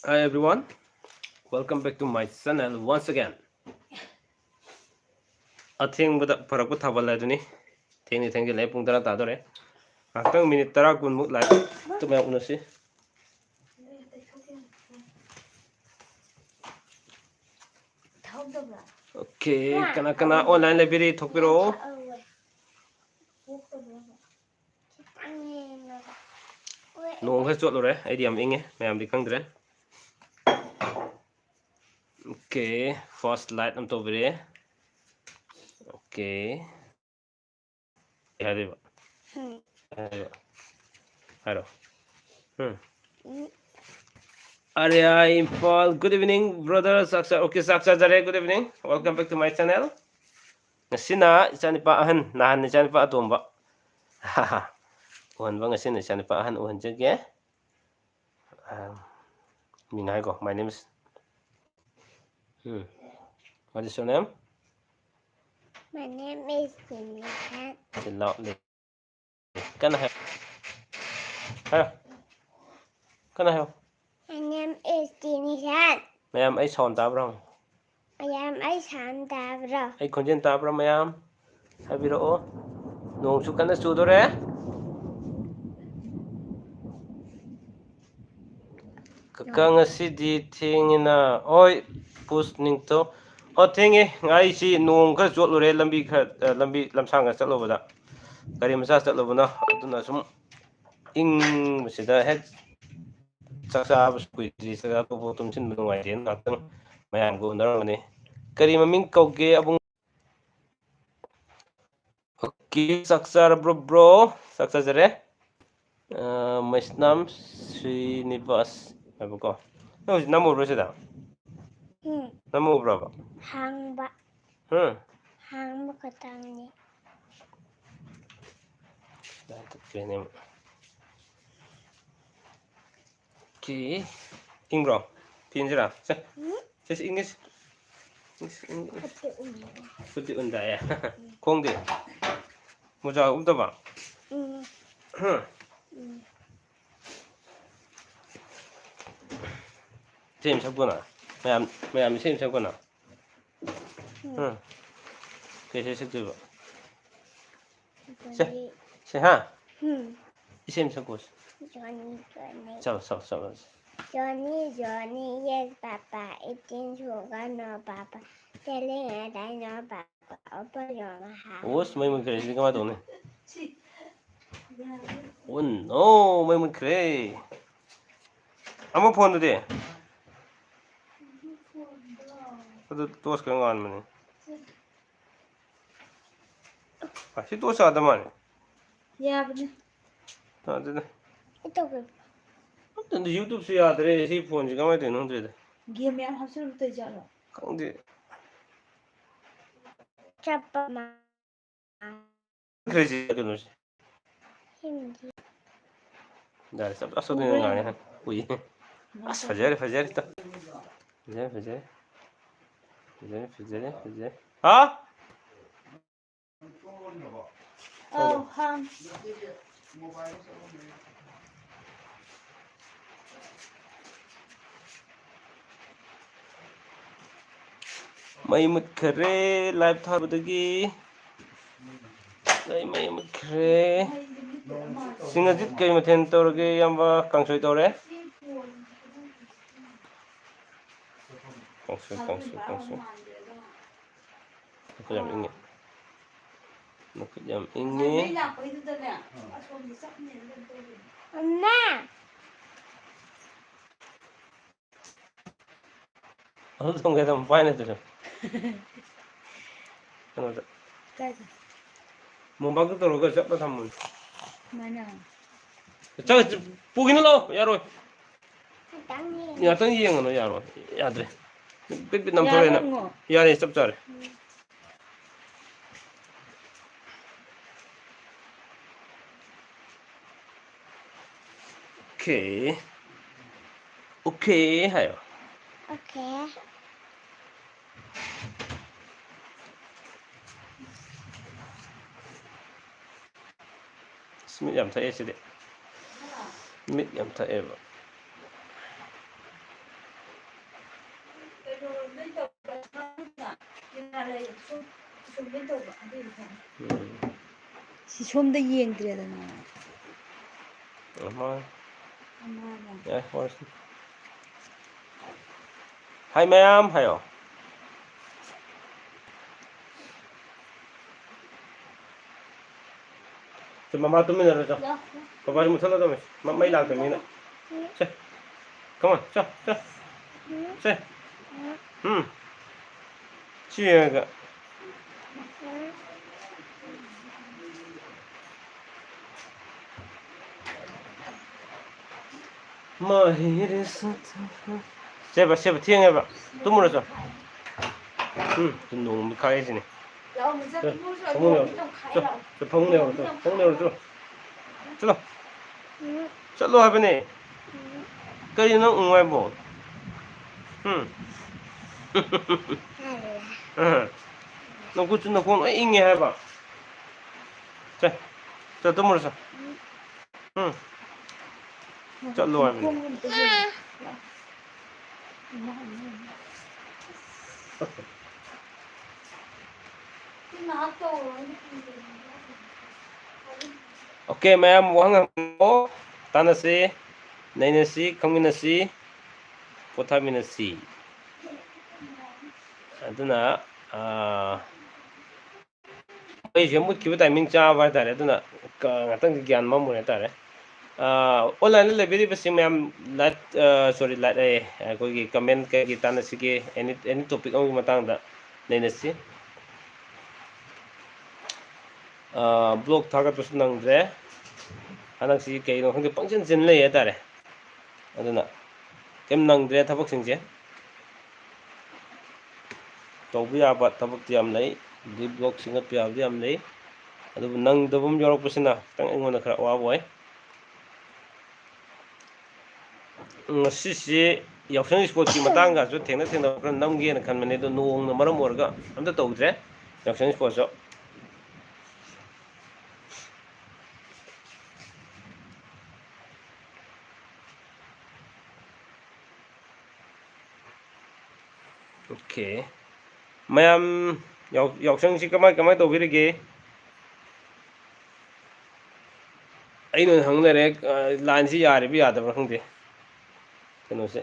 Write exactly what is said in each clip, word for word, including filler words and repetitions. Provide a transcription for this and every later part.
Hi everyone, welcome back to my channel once again. ꯑꯊꯦꯡꯕꯗ ꯐꯔꯛꯄ ꯊꯥꯕꯜ ꯍꯥꯏꯗꯨꯅꯤ꯫ ꯊꯦꯡꯗꯤ ꯊꯦꯡꯖꯤꯜꯂꯛꯑꯦ, ꯄꯨꯡ ꯇꯔꯥ ꯇꯥꯗꯣꯔꯦ꯫ ꯉꯥꯏꯍꯥꯛꯇꯪ ꯃꯤꯅꯤꯠ ꯇꯔꯥ ꯀꯨꯟꯃꯨꯛ live ꯇꯨ ꯃꯌꯥꯝ ꯎꯅꯁꯤ꯫ Okay, ꯀꯅꯥ ꯀꯅꯥ online ꯂꯩꯕꯤꯔꯤ, ꯊꯣꯛꯄꯤꯔꯛꯑꯣ꯫ ꯅꯣꯡ ꯈꯔ ꯆꯣꯠꯂꯨꯔꯦ, ꯑꯩꯗꯤ ꯌꯥꯝ ꯏꯪꯉꯦ, ꯃꯌꯥꯝꯗꯤ ꯈꯪꯗ꯭ꯔꯦ꯫ Okay, first light ꯑꯃ ꯇꯧꯕꯤꯔꯦ꯫ Okay, ꯀꯩ ꯍꯥꯏꯗꯣꯏꯕ? ꯎꯝ꯫ ꯀꯩ ꯍꯥꯏꯗꯣꯏꯕ? ꯍꯥꯏꯔꯣ꯫ ꯎꯝ꯫ ꯎꯝ꯫ ꯑꯔꯦ, ꯏꯝꯐꯥꯜ, good evening brother꯫ ꯆꯥꯛ ꯆꯥ-, okay, ꯆꯥꯛ ꯆꯥꯖꯔꯦ꯫ Good evening, welcome back to my channel꯫ ꯉꯁꯤꯅ ꯏꯆꯥꯅꯨꯄꯥ ꯑꯍꯟ, ꯅꯍꯥꯟ ꯏꯆꯥꯅꯨꯄꯥ ꯑꯇꯣꯝꯕ꯫ ꯎꯍꯟꯕ, ꯉꯁꯤꯅ ꯏꯆꯥꯅꯨꯄꯥ ꯑꯍꯟ ꯎꯍꯟꯖꯒꯦ꯫ ꯑꯥ, ꯃꯤꯡ ꯍꯥꯏꯀꯣ, my name is, um, what is your name? My name is Jimmy Tan꯫ ꯁꯤ ꯂꯥꯎꯠꯂꯤ꯫ ꯀꯟꯅ ꯍꯥꯏꯌꯣ꯫ ꯍꯥꯏꯌꯣ꯫ ꯀꯟꯅ ꯍꯥꯏꯌꯣ꯫ My name is Jimmy Tan꯫ ꯃꯌꯥꯝ, ꯑꯩ sound ꯇꯥꯕ꯭ꯔꯥ ꯍꯪꯉꯨ꯫ ꯃꯌꯥꯝ, ꯑꯩ sound ꯇꯥꯕ꯭ꯔꯣ? ꯑꯩ ꯈꯣꯟꯖꯦꯜ ꯇꯥꯕ꯭ꯔꯥ ꯃꯌꯥꯝ? ꯍꯥꯏꯕꯤꯔꯛꯑꯣ꯫ ꯅꯣꯡꯁꯨ ꯀꯟꯅ ꯆꯨꯗꯣꯔꯦ꯫ ꯀꯀꯥ, ꯉꯁꯤꯗꯤ ꯊꯦꯡꯉꯤꯅ꯫ ꯍꯣꯏ, ꯄꯨꯁ ꯅꯤꯡꯊꯧ꯫ ꯑꯣ, ꯊꯦꯡꯉꯦ꯫ ꯑꯩꯁꯤ ꯅꯣꯡ ꯈꯔ ꯆꯣꯠꯂꯨꯔꯦ, ꯂꯝꯕꯤ ꯈꯔ, ꯑ, ꯂꯝꯕꯤ ꯂꯝꯁꯥꯡ ꯈꯔ ꯆꯠꯂꯨꯕꯗ꯫ ꯒꯥꯔꯤ ꯃꯆꯥ ꯆꯠꯂꯨꯕꯅ, ꯑꯗꯨꯅ ꯁꯨꯝ ꯏꯪꯕꯁꯤꯗ ꯍꯦꯛ ꯆꯥꯛ ꯆꯥꯕꯁꯨ ꯀꯨꯏꯗ꯭ꯔꯤ, ꯆꯥꯛ ꯆꯥ ꯇꯣꯛꯄ ꯇꯨꯝꯁꯤꯟꯕ ꯅꯨꯡꯉꯥꯏꯇꯦꯅ ꯉꯥꯛꯇꯪ ꯃꯌꯥꯝꯒ ꯎꯅꯔꯝꯕꯅꯤ꯫ ꯀꯔꯤ ꯃꯃꯤꯡ ꯀꯧꯒꯦ ꯑꯕꯨꯡ? Okay, ꯆꯥꯛ ꯆꯥꯔꯕ꯭ꯔꯣ, bro? ꯆꯥꯛ ꯆꯥꯖꯔꯦ꯫ ꯑ, ꯃꯩꯁꯅꯥꯝ ꯁ꯭ꯔꯤꯅꯤꯕꯥꯁ ꯍꯥꯏꯕꯀꯣ꯫ ꯅꯪ ꯍꯧꯖꯤꯛ ꯅꯝꯃꯨꯕ꯭ꯔꯣ ꯁꯤꯗ? ꯎꯝ꯫ ꯅꯝꯃꯨꯕ꯭ꯔꯕ? ꯍꯥꯡꯕ꯫ ꯍꯨꯝ? ꯍꯥꯡꯕ ꯈꯛꯇꯪꯅꯤ꯫ ꯁꯤꯗ ꯍꯥꯏꯐꯦꯠ ꯀꯩꯅꯣ꯫ Okay. ꯏꯪꯕ꯭ꯔꯣ? ꯐꯦꯟꯁꯤꯔꯥ? ꯁꯦ꯫ ꯎꯝ꯫ ꯁꯦ, ꯁꯦ, ꯏꯪꯉꯦ ꯁꯦ꯫ ꯏꯪꯉꯦ, ꯏꯪꯉꯦ, ꯏꯪꯉꯦ꯫ ꯈꯨꯠꯇꯤ ꯎꯟꯗꯦ꯫ ꯈꯨꯠꯇꯤ ꯎꯟꯗꯥꯏꯌꯦ꯫ ꯎꯝ꯫ ꯈꯣꯡꯗꯤ? ꯃꯣꯖꯥ ꯎꯞꯇꯕ? ꯎꯝ꯫ ꯍꯥ? ꯎꯝ꯫ ꯏꯁꯩ ꯑꯃ ꯁꯛꯄꯅ꯫ ꯃꯌꯥꯝ, ꯃꯌꯥꯝ ꯏꯁꯩ ꯑꯃ ꯁꯛꯄꯅ꯫ ꯎꯝ꯫ ꯀꯩ ꯏꯁꯩ ꯁꯛꯇꯣꯏꯕ? ꯁꯦ꯫ ꯖꯣꯅꯤ꯫ ꯁꯦ, ꯍꯥ? ꯎꯝ꯫ ꯏꯁꯩ ꯑꯃ ꯁꯛꯈꯣꯁꯦ꯫ ꯖꯣꯅꯤ, ꯖꯣꯅꯤ꯫ ꯆꯠꯂꯣ, ꯆꯠꯂꯣ, ꯆꯠꯂꯣ꯫ Johnny, Johnny, yes, Papa, eating sugar, no, Papa, telling a lie, no, Papa, open your mouth. ꯑꯣꯁ, ꯃꯩ ꯃꯨꯠꯈ꯭ꯔꯦ, ꯁꯤꯗꯤ ꯀꯃꯥꯏꯅ ꯇꯧꯅꯤ? Oh no, ꯃꯩ ꯃꯨꯠꯈ꯭ꯔꯦ꯫ ꯑꯃ ꯐꯣꯟꯗꯨꯗꯤ? ꯑꯗꯨ ꯇꯣꯁ ꯈꯔ ꯉꯥꯟꯕꯅꯤ꯫ ꯑ, ꯁꯤ ꯇꯣꯁ ꯌꯥꯗ ꯃꯥꯜꯂꯦ꯫ ꯌꯥꯕꯅꯦ꯫ ꯌꯥꯗꯦꯗ꯫ ꯑꯩ ꯇꯧꯒꯦ꯫ ꯑꯝꯇ YouTubeꯁꯨ ꯌꯥꯗ꯭ꯔꯦ ꯁꯤ ꯐꯣꯟꯁꯤ, ꯀꯃꯥꯏꯅ ꯇꯧꯔꯤꯅꯣ ꯈꯪꯗ꯭ꯔꯦꯗ꯫ Game ꯃꯌꯥꯝ ꯍꯥꯞꯆꯤꯜꯂꯨ ꯇꯧꯖꯥꯠꯂꯣ? ꯈꯪꯗꯦ꯫ ꯆꯞꯄ ꯃꯥ-, ꯈ꯭ꯔꯦꯁꯤ ꯀꯩꯅꯣꯁꯦ꯫ ꯁꯤꯃꯗꯤ꯫ ꯌꯥꯔꯦ, ꯆꯞ ꯆꯞ ꯆꯞ ꯎꯕ꯭ꯔꯥ? ꯉꯥꯡꯉꯦ꯫ ꯎꯏ꯫ ꯑꯁ, ꯐꯖꯔꯦ, ꯐꯖꯔꯦ, ꯇ-, ꯐꯖꯔꯦ, ꯐꯖꯔꯦ꯫ ꯐꯖꯔꯦ, ꯐꯖꯔꯦ, ꯐꯖꯔꯦ꯫ ꯍꯥ? ꯑꯧ, ꯍꯥꯡ꯫ ꯃꯩ ꯃꯨꯠꯈꯔꯦ, live ꯊꯥꯕꯗꯒꯤ꯫ ꯃꯩ, ꯃꯩ ꯃꯨꯠꯈ꯭ꯔꯦ꯫ ꯁꯤꯡꯉꯖꯤꯠ, ꯀꯩ ꯃꯊꯦꯜ ꯇꯧꯔꯒꯦ, ꯏꯌꯥꯝꯕ? ꯀꯥꯡꯁꯣꯏ ꯇꯧꯔꯦ꯫ ꯀꯥꯡꯁꯣꯏ, ꯀꯥꯡꯁꯣꯏ, ꯀꯥꯡꯁꯣꯏ꯫ ꯃꯈꯨꯠ ꯌꯥꯝ ꯏꯪꯉꯦ꯫ ꯃꯈꯨꯠ ꯌꯥꯝ ꯏꯪꯉꯦ꯫ ꯃꯩ ꯂꯥꯛꯄꯩꯗꯨꯗꯅꯦ, ꯑꯁꯣꯝꯗ ꯆꯠꯅꯦꯅ ꯀꯩꯅꯣ ꯇꯧꯔꯤꯅꯦ꯫ ꯑꯃ꯫ ꯑꯗꯨ ꯊꯣꯡꯒꯦ ꯑꯗꯨꯝ ꯄꯥꯏꯅ ꯑꯗꯨꯁꯨ꯫ ꯀꯩꯅꯣꯗ꯫ ꯀꯥꯏꯗ? ꯃꯣꯝꯄꯥꯛꯇ ꯇꯧꯔꯒ ꯆꯞꯅ ꯊꯝꯃꯨꯅꯦ꯫ ꯁꯨꯃꯥꯏꯅ? ꯆꯠ-, ꯄꯨꯈꯤꯅꯨ ꯂꯥꯛꯑꯣ, ꯌꯥꯔꯣꯏ꯫ ꯉꯥꯛꯇꯪ ꯌꯦꯡꯉꯦ꯫ ꯉꯥꯛꯇꯪ ꯌꯦꯡꯉꯅꯨ, ꯌꯥꯔꯣꯏ꯫ ꯌꯥꯗ꯭ꯔꯦ꯫ ꯄꯤꯠ ꯄꯤꯠ ꯅꯝꯊꯣꯔꯛꯑꯦ ꯅꯪ꯫ ꯌꯥꯔꯦ, ꯌꯦꯡꯉꯣ꯫ ꯌꯥꯔꯦ, ꯆꯞ ꯆꯥꯔꯦ꯫ ꯎꯝ꯫ ꯑꯣꯀꯦ꯫ ꯑꯣꯀꯦ ꯍꯥꯏꯌꯣ꯫ ꯑꯣꯀꯦ꯫ ꯑꯁ, ꯃꯤꯠ ꯌꯥꯝ ꯊꯛꯑꯦ ꯁꯤꯗꯤ꯫ ꯃꯤꯠ ꯌꯥꯝ ꯊꯛꯑꯦꯕ꯫ ꯁꯨꯝ ꯁꯨꯝ ꯇꯧꯕ ꯑꯗꯨꯏꯗꯤ ꯈꯪꯉꯦ꯫ ꯎꯝ꯫ ꯁꯤ ꯁꯣꯝꯗ ꯌꯦꯡꯗ꯭ꯔꯦꯗꯅ꯫ ꯑꯃ꯫ ꯑꯃꯅ꯫ ꯌꯥꯏ, ꯋꯥꯔꯁꯤ꯫ ꯍꯥꯏ ꯃꯌꯥꯝ ꯍꯥꯏꯌꯣ꯫ ꯁꯤ ꯃꯃꯥ ꯇꯨꯃꯤꯟꯅꯔꯣ, ꯆꯣ꯫ ꯄꯄꯥꯁꯨ ꯃꯨꯠꯊꯠꯂꯗꯧꯅꯤ꯫ ꯃ-, ꯃꯩ ꯂꯥꯛꯇꯕꯅꯤꯅ꯫ ꯁꯦ꯫ Come on, ꯆꯣ, ꯆꯣ꯫ ꯁꯦ꯫ ꯎꯝ꯫ ꯁꯤ ꯌꯦꯡꯉꯒ꯫ ꯃꯍꯤꯔ ꯁꯥꯊ-, ꯁꯦꯕ, ꯁꯦꯕ, ꯊꯦꯡꯉꯦꯕ꯫ ꯇꯨꯝꯃꯨꯔꯣ, ꯆꯣ꯫ ꯎꯝ, ꯅꯣꯡꯃ ꯈꯥꯛꯏꯁꯤꯅꯤ꯫ ꯆꯣ, ꯐꯃꯨꯡ ꯌꯧꯔꯣ, ꯆꯣ, ꯆꯣ, ꯐꯃꯨꯡ ꯌꯧꯔꯣ, ꯆꯣ, ꯐꯃꯨꯡ ꯌꯧꯔꯣ, ꯆꯣ꯫ ꯆꯠꯂꯣ꯫ ꯆꯠꯂꯣ ꯍꯥꯏꯕꯅꯦ꯫ ꯀꯔꯤꯅꯣ ꯅꯪ ꯎꯪꯉꯨ ꯍꯥꯏꯕꯣ? ꯎꯝ? ꯑ꯫ ꯅꯈꯨꯠꯁꯨ ꯅꯈꯣꯡ ꯂꯣꯏ ꯏꯪꯉꯦ ꯍꯥꯏꯕ꯫ ꯆꯣ, ꯆꯣ, ꯇꯨꯝꯃꯨꯔꯣ, ꯆꯣ꯫ ꯎꯝ꯫ ꯆꯠꯂꯣ ꯍꯥꯏꯕꯅꯦ꯫ OK, ꯃꯌꯥꯝ ꯋꯥꯍꯪ ꯍꯪꯉꯛꯑꯣ, ꯇꯥꯟꯅꯁꯤ, ꯅꯩꯅꯁꯤ, ꯈꯪꯃꯤꯟꯅꯁꯤ, ꯄꯣꯊꯥꯃꯤꯟꯅꯁꯤ꯫ ꯑꯗꯨꯅ, ꯑꯥ, ꯃꯩꯁꯦ ꯃꯨꯠꯈꯤꯕ timing ꯆꯥꯕ ꯍꯥꯏꯇꯥꯔꯦ, ꯑꯗꯨꯅ ꯀ-, ꯉꯥꯛꯇꯪꯗꯤ ꯒ꯭ꯌꯥꯟ ꯃꯝꯃꯨꯔꯦ ꯍꯥꯏꯇꯥꯔꯦ꯫ ꯑꯥ, online ꯂꯩꯕꯤꯔꯤꯕꯁꯤꯡ ꯃꯌꯥꯝ live, ꯑꯥ, sorry, live ꯑꯌꯦ, ꯑꯩꯈꯣꯏꯒꯤ comment ꯀꯩꯒꯤ ꯇꯥꯟꯅꯁꯤꯒꯦ, any, any topic ꯑꯃꯒꯤ ꯃꯇꯥꯡꯗ ꯅꯩꯅꯁꯤ꯫ ꯑꯥ, vlog ꯊꯥꯒꯠꯄꯁꯨ ꯅꯪꯗ꯭ꯔꯦ꯫ ꯍꯟꯗꯛꯁꯤ ꯀꯩꯅꯣ ꯈꯪꯗꯦ, ꯄꯪꯆꯤꯟ ꯆꯤꯟ ꯂꯩ ꯍꯥꯏꯇꯥꯔꯦ꯫ ꯑꯗꯨꯅ ꯀꯩꯝ ꯅꯪꯗ꯭ꯔꯦ ꯊꯕꯛꯁꯤꯡꯁꯦ꯫ ꯇꯧꯕ ꯌꯥꯕ ꯊꯕꯛꯇꯤ ꯌꯥꯝ ꯂꯩ, ꯑꯗꯩ vlog ꯁꯦꯝꯒꯠꯄ ꯌꯥꯕꯗꯤ ꯌꯥꯝ ꯂꯩ, ꯑꯗꯨꯕꯨ ꯅꯪꯗꯕ ꯑꯃ ꯌꯥꯎꯔꯛꯄꯁꯤꯅ ꯈꯤꯇꯪ ꯑꯩꯉꯣꯟꯗ ꯈꯔ ꯑꯋꯥꯕ ꯑꯣꯏ꯫ ꯉꯁꯤꯁꯤ ꯌꯥꯎꯁꯪ sportꯀꯤ ꯃꯇꯥꯡꯒꯁꯨ ꯊꯦꯡꯅ ꯊꯦꯡꯅꯕ ꯈꯔ ꯅꯝꯒꯦꯅ ꯈꯟꯕꯅꯦ, ꯑꯗꯣ ꯅꯣꯡꯅ ꯃꯔꯝ ꯑꯣꯏꯔꯒ ꯑꯝꯇ ꯇꯧꯗ꯭ꯔꯦ ꯌꯥꯎꯁꯪ sportꯁꯨ꯫ OK꯫ ꯃꯌꯥꯝ ꯌꯥꯎ-, ꯌꯥꯎꯁꯪꯁꯤ ꯀꯃꯥꯏ, ꯀꯃꯥꯏ ꯇꯧꯕꯤꯔꯤꯒꯦ? ꯑꯩꯅ ꯑꯣꯏꯅ ꯍꯪ ꯂꯩꯔꯦ, ꯑ, line ꯁꯤ ꯌꯥꯔꯤꯕ ꯌꯥꯗꯕ꯭ꯔꯥ ꯈꯪꯗꯦ꯫ ꯀꯩꯅꯣꯁꯦ꯫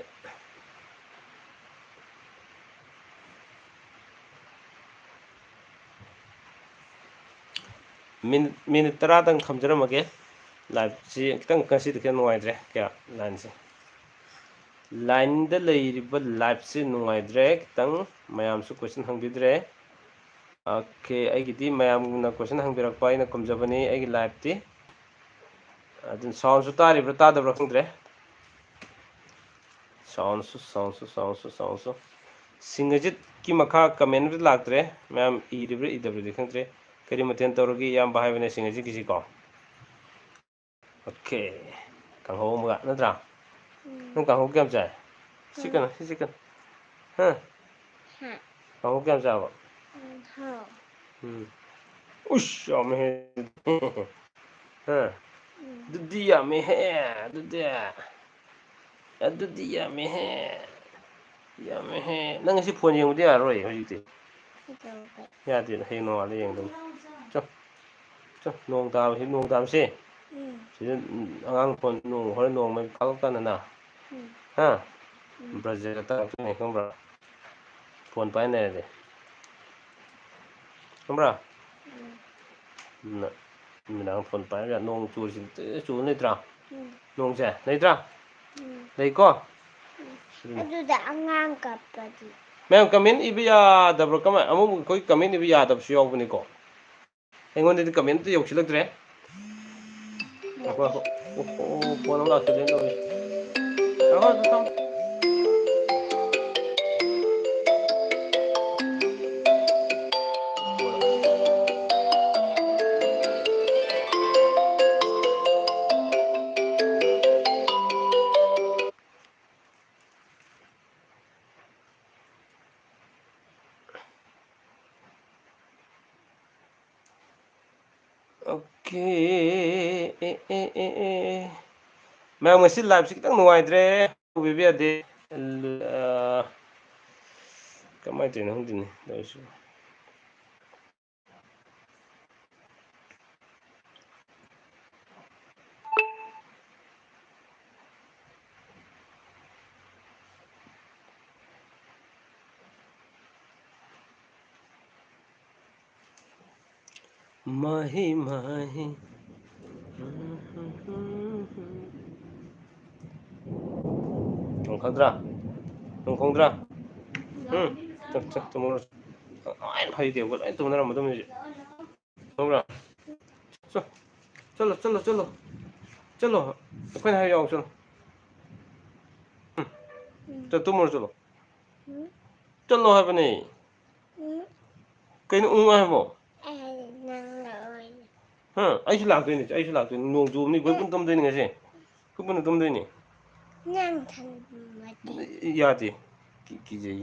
Minute, minute ꯇꯔꯥꯗꯪ ꯊꯝꯖꯔꯝꯃꯒꯦ꯫ Live ꯁꯤ ꯈꯤꯇꯪ ꯉꯁꯤꯗꯤ ꯈꯤꯇꯪ ꯅꯨꯡꯉꯥꯏꯇ꯭ꯔꯦ ꯀꯌꯥ line ꯁꯦ꯫ Line ꯗ ꯂꯩꯔꯤꯕ live ꯁꯤ ꯅꯨꯡꯉꯥꯏꯇ꯭ꯔꯦ ꯈꯤꯇꯪ꯫ ꯃꯌꯥꯝꯁꯨ question ꯍꯪꯕꯤꯗ꯭ꯔꯦ꯫ Okay, ꯑꯩꯒꯤꯗꯤ ꯃꯌꯥꯝꯅ question ꯍꯪꯕꯤꯔꯛꯄ ꯑꯩꯅ ꯈꯨꯝꯖꯕꯅꯤ ꯑꯩꯒꯤ live ꯇꯤ꯫ ꯑꯗꯨ sound ꯁꯨ ꯇꯥꯔꯤꯕ꯭ꯔꯥ ꯇꯥꯗꯕ꯭ꯔꯥ ꯈꯪꯗ꯭ꯔꯦ꯫ Sound ꯁꯨ, sound ꯁꯨ, sound ꯁꯨ, sound ꯁꯨ꯫ ꯁꯤꯡꯒꯖꯤꯠꯀꯤ ꯃꯈꯥ comment ꯑꯝꯇ ꯂꯥꯛꯇ꯭ꯔꯦ꯫ ꯃꯌꯥꯝ ꯏꯔꯤꯕ꯭ꯔꯥ ꯏꯗꯕ꯭ꯔꯗꯤ ꯈꯪꯗ꯭ꯔꯦ꯫ ꯀꯔꯤ ꯃꯊꯦꯜ ꯇꯧꯔꯒꯦ ꯏꯌꯥꯝꯕ ꯍꯥꯏꯕꯅꯦ ꯁꯤꯡꯒꯖꯤꯠꯀꯤꯁꯤꯀꯣ꯫ Okay꯫ ꯀꯥꯡꯍꯧ ꯑꯃꯒ ꯅꯠꯇ꯭ꯔꯥ? ꯎꯝ꯫ ꯅꯪ ꯀꯥꯡꯍꯧ ꯀꯌꯥꯝ ꯆꯥꯏ? ꯁꯤ ꯎꯝ꯫ ꯀꯩꯅꯣ, ꯁꯤ chicken꯫ ꯍꯥ? ꯍꯥ꯫ ꯀꯥꯡꯍꯧ ꯀꯌꯥꯝ ꯆꯥꯕ? ꯎꯝ, ꯍꯥꯎ꯫ ꯎꯝ꯫ ꯎꯁ, ꯌꯥꯝꯃꯦꯍꯦ꯫ ꯍꯥ? ꯎꯝ꯫ ꯑꯗꯨꯗꯤ ꯌꯥꯝꯃꯦꯍꯦ, ꯑꯗꯨꯗꯤ꯫ ꯑꯗꯨꯗꯤ ꯌꯥꯝꯃꯦꯍꯦ꯫ ꯌꯥꯝꯃꯦꯍꯦ꯫ ꯅꯪ ꯉꯁꯤ phone ꯌꯦꯡꯕꯗꯤ ꯌꯥꯔꯔꯣꯏ ꯍꯧꯖꯤꯛꯇꯤ꯫ ꯀꯩꯗꯧꯔꯒꯦ? ꯌꯥꯗꯦ, ꯍꯌꯦꯡ ꯅꯣꯡꯉꯥꯜꯂ ꯌꯦꯡꯗꯧꯅꯤ꯫ ꯆꯣ꯫ ꯆꯣ, ꯅꯣꯡ ꯇꯥꯕꯁꯤ, ꯅꯣꯡ ꯇꯥꯕꯁꯤ꯫ ꯎꯝ꯫ ꯁꯤꯗ ꯑꯉꯥꯡ phone ꯅꯣꯡ, ꯍꯣꯔꯦꯟ ꯅꯣꯡꯃꯩ ꯀꯥꯞꯂꯛꯇꯅꯅ꯫ ꯎꯝ꯫ ꯍꯥ? ꯎꯝ꯫ ꯕ꯭ꯔꯖꯦꯜꯗ ꯇꯥꯔꯛꯇꯣꯏꯅꯤ, ꯈꯪꯕ꯭ꯔꯥ? Phone ꯄꯥꯏ ꯂꯩꯔꯗꯤ꯫ ꯈꯪꯕ꯭ꯔꯥ? ꯎꯝ꯫ ꯑꯗꯨꯅ ꯅꯨꯃꯤꯗꯥꯡ phone ꯄꯥꯏꯔꯒ ꯅꯣꯡ ꯆꯨꯔꯤꯁꯤ ꯆꯨ ꯂꯩꯇ꯭ꯔꯥ? ꯎꯝ꯫ ꯅꯣꯡꯁꯦ ꯂꯩꯇ꯭ꯔꯥ? ꯎꯝ꯫ ꯂꯩꯀꯣ? ꯎꯝ꯫ ꯑꯗꯨꯅꯤ꯫ ꯑꯗꯨꯗ ꯑꯉꯥꯡ ꯀꯞꯄꯗꯤ? ꯃꯌꯥꯝ comment ꯏꯕ ꯌꯥꯗꯕ꯭ꯔꯣ? ꯀꯃꯥꯏ-, ꯑꯃꯨꯛ ꯑꯃꯨꯛ ꯑꯩꯈꯣꯏ comment ꯏꯕ ꯌꯥꯗꯕꯁꯨ ꯌꯥꯎꯕꯅꯤꯀꯣ꯫ ꯑꯩꯉꯣꯟꯗꯗꯤ comment ꯑꯝꯇ ꯌꯧꯁꯤꯜꯂꯛꯇ꯭ꯔꯦ꯫ ꯉꯥꯏꯈꯣ, ꯉꯥꯏꯈꯣ꯫ ꯑꯣ, ꯑꯣ, phone ꯑꯃ ꯂꯥꯛꯁꯤꯜꯂꯦ ꯇꯧꯔꯤꯁꯦ꯫ ꯉꯥꯏꯈꯣ, ꯑꯗꯨ ꯊꯝ-, Okay꯫ ꯑꯦ, ꯑꯦ, ꯑꯦ, ꯑꯦ꯫ ꯃꯌꯥꯝ, ꯉꯁꯤ live ꯁꯤ ꯈꯤꯇꯪ ꯅꯨꯡꯉꯥꯏꯇ꯭ꯔꯦ꯫ ꯇꯧꯕꯤꯕ ꯌꯥꯗꯦ꯫ ꯑ, ꯀꯃꯥꯏꯅ ꯇꯧꯔꯤꯅꯣ ꯈꯪꯗꯦꯅꯦ ꯇꯧꯔꯤꯁꯤꯕꯣ꯫ ꯃꯍꯤ ꯃꯍꯤ꯫ ꯅꯣꯡ ꯈꯪꯗ꯭ꯔꯥ? ꯅꯣꯡ ꯈꯣꯡꯗ꯭ꯔꯥ? ꯎꯝ꯫ ꯆꯠ, ꯆꯠ, ꯇꯨꯝꯃꯨꯔꯣ꯫ ꯂꯣꯏ ꯐꯩꯗꯦꯕ, ꯂꯣꯏ ꯇꯨꯝꯅꯔꯝꯃꯗꯕꯅꯤ ꯍꯧꯖꯤꯛ꯫ ꯈꯪꯕ꯭ꯔꯥ? ꯆꯣ꯫ ꯆꯠꯂꯣ, ꯆꯠꯂꯣ, ꯆꯠꯂꯣ꯫ ꯆꯠꯂꯣ꯫ ꯑꯩꯈꯣꯏꯅ ꯍꯥꯏ ꯌꯥꯎ, ꯆꯠꯂꯣ꯫ ꯎꯝ꯫ ꯆꯠ, ꯇꯨꯝꯃꯨꯔꯣ, ꯆꯠꯂꯣ꯫ ꯎꯝ꯫ ꯆꯠꯂꯣ ꯍꯥꯏꯕꯅꯦ꯫ ꯎꯝ꯫ ꯀꯩꯅꯣ ꯎꯝ ꯍꯥꯏꯕꯣ? ꯑꯩ ꯅꯪ ꯂꯥꯛꯑꯣꯏ꯫ ꯍꯥ? ꯑꯩꯁꯨ ꯂꯥꯛꯇꯣꯏꯅꯦ, ꯑꯩꯁꯨ ꯂꯥꯛꯇꯣꯏꯅꯦ꯫ ꯅꯣꯡ ꯆꯨꯕꯅꯤ, ꯑꯩꯈꯣꯏ ꯄꯨꯟꯅ ꯇꯨꯝꯗꯣꯏꯅꯦ ꯉꯁꯤ꯫ ꯑꯩꯈꯣꯏ ꯄꯨꯟꯅ ꯇꯨꯝꯗꯣꯏꯅꯦ꯫ ꯅꯪ ꯊꯝꯃꯗꯤ꯫ ꯌꯥꯗꯦ꯫ ꯀꯤ-, ꯀꯤꯖꯩ꯫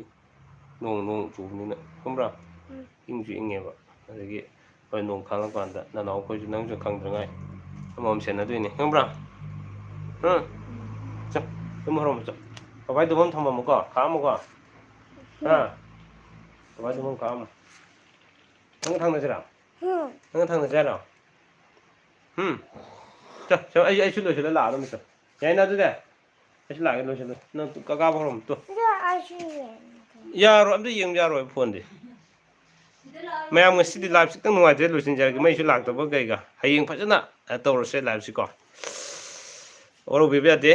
ꯅꯣꯡ, ꯅꯣꯡ ꯆꯨꯕꯅꯤꯅ꯫ ꯈꯪꯕ꯭ꯔꯥ? ꯎꯝ꯫ ꯏꯪꯁꯨ ꯏꯪꯉꯦꯕ꯫ ꯑꯗꯒꯤ ꯍꯣꯏ, ꯅꯣꯡ ꯈꯥꯡꯉꯀꯥꯟꯗ ꯅꯅꯥꯎ ꯑꯩꯈꯣꯏꯁꯨ ꯅꯪꯁꯨ ꯈꯪꯗ꯭ꯔꯉꯥꯏ ꯑꯃꯃꯝ ꯁꯦꯟꯅꯗꯣꯏꯅꯦ꯫ ꯈꯪꯕ꯭ꯔꯥ? ꯍꯥ? ꯆꯣ, ꯇꯨꯝ ꯍꯧꯔꯝꯃꯣ, ꯆꯣ꯫ ꯕꯕꯥꯏ ꯇꯨꯝꯐꯝ ꯊꯝꯃꯝꯃꯨꯀꯣ, ꯈꯥꯛꯑꯝꯃꯨꯀꯣ꯫ ꯍꯥ? ꯕꯕꯥꯏ ꯇꯨꯝꯐꯝ ꯈꯥꯛꯑꯝꯃꯨ꯫ ꯅꯪꯒ ꯊꯪꯅꯁꯤꯔꯥ? ꯎꯝ꯫ ꯅꯪꯒ ꯊꯪꯅꯁꯤ ꯍꯥꯏꯔꯣ? ꯎꯝ꯫ ꯆꯣ, ꯆꯣ, ꯑꯩ, ꯑꯩꯁꯨ ꯂꯣꯏꯁꯤꯜꯂ ꯂꯥꯛꯑꯗꯝꯅꯤ, ꯆꯣ꯫ ꯌꯥꯏꯅ ꯑꯗꯨꯗꯤ? ꯑꯩꯁꯨ ꯂꯥꯛꯑꯒꯦ ꯂꯣꯏꯁꯤꯜꯂ꯫ ꯅꯪ ꯀꯀꯥ ꯐꯥꯎꯔꯝꯃꯨ ꯇꯨ꯫ ꯑꯗꯣ ꯑꯩꯁꯨ ꯌꯦꯡꯒꯦ꯫ ꯌꯥꯔꯣꯏ, ꯑꯝꯇ ꯌꯦꯡꯕ ꯌꯥꯔꯣꯏ ꯐꯣꯟꯗꯤ꯫ ꯃꯌꯥꯝ ꯉꯁꯤꯗꯤ live ꯁꯤ ꯈꯤꯇꯪ ꯅꯨꯡꯉꯥꯏꯇ꯭ꯔꯦ, ꯂꯣꯏꯁꯤꯟꯖꯔꯒꯦ꯫ ꯃꯩꯁꯨ ꯂꯥꯛꯇꯕ ꯀꯩꯒ꯫ ꯍꯌꯦꯡ ꯐꯖꯅ, ꯑ, ꯇꯧꯔꯁꯦ live ꯁꯤꯀꯣ꯫ ꯋꯥꯔꯧꯕꯤꯕ ꯌꯥꯗꯦ꯫